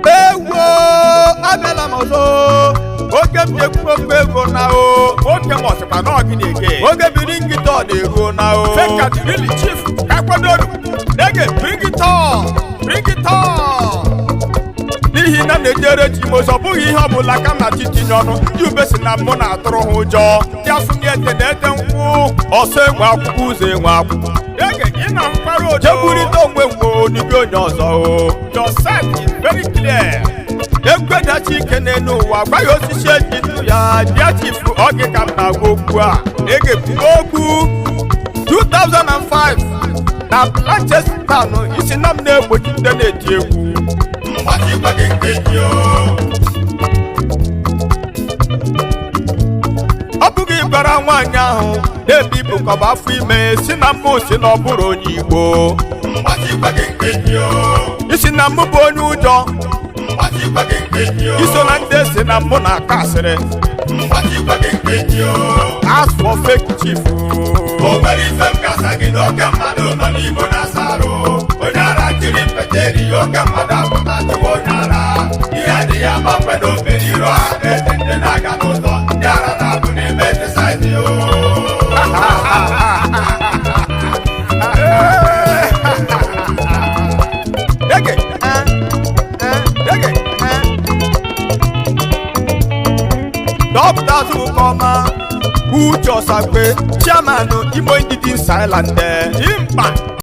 Ewo, abịala m ọzọ. Oge m ji ekwu okwu ego na o. Nwoke m ọsịkwa na ọgị na-ege. Oge biri nkịta ọ na-eruo na o. Feka really chief ka kwadoru. Nege, bring it on, bring it on. N'ihi na m na-ejere chi m ozi, ọ bụghị ihe ọ bụla ka m na-achị tinye ọnụ. Ndị ube si na mụ na-atụrụ ha ụjọ. Ndị afụnye ete na ete nkwụ ọsọ enwe akwụkwọ ụzọ enwe akwụkwọ. Nege, ị na mkpara odo. Jeburite onwe m o n'ibi onye ọzọ o. Your sight is very clear. Ekwedachi ike n'elu ụwa gwa ya osisi eji ndụ ya bịa. Chifu, ọ gị ka m na-agwa okwu a. Na-egepụgo okwu 2005 na Manchester town, isi na m na-egbochi ndị na-eti egwu. Mgbachi gwa gị nkeji o. Ọ bụghị gwara nwaanyị ahụ na-ebi ibu kọba afọ ime, si na mụ si na ọ bụrụ onye Igbo. Mgbachi gwa gị nkeji o. Isi na mụ bụ onye ụjọ. Mgbachi gwa gị nkeji o. Iso na ndị si na mụ na-akọ asịrị. Mgbachi gwa gị nkeji o. As for fake chief, O nwere ife m gasa gị na oke mmadụ nọ n'Igbo na-asa arụ. Onye ara jiri mpete ya, oke mmadụ apụta chụwa onye ara. Ihe dị ya ma mgbe obere iro ha na-ete ndị na-aga n'ụzọ. Ndị ara na-abụ n'ime exercise o. Ege, ege, Dọkịta Azụbụkọma Uche Ọsakwe, chairman Imo Indigenous Island. Impa.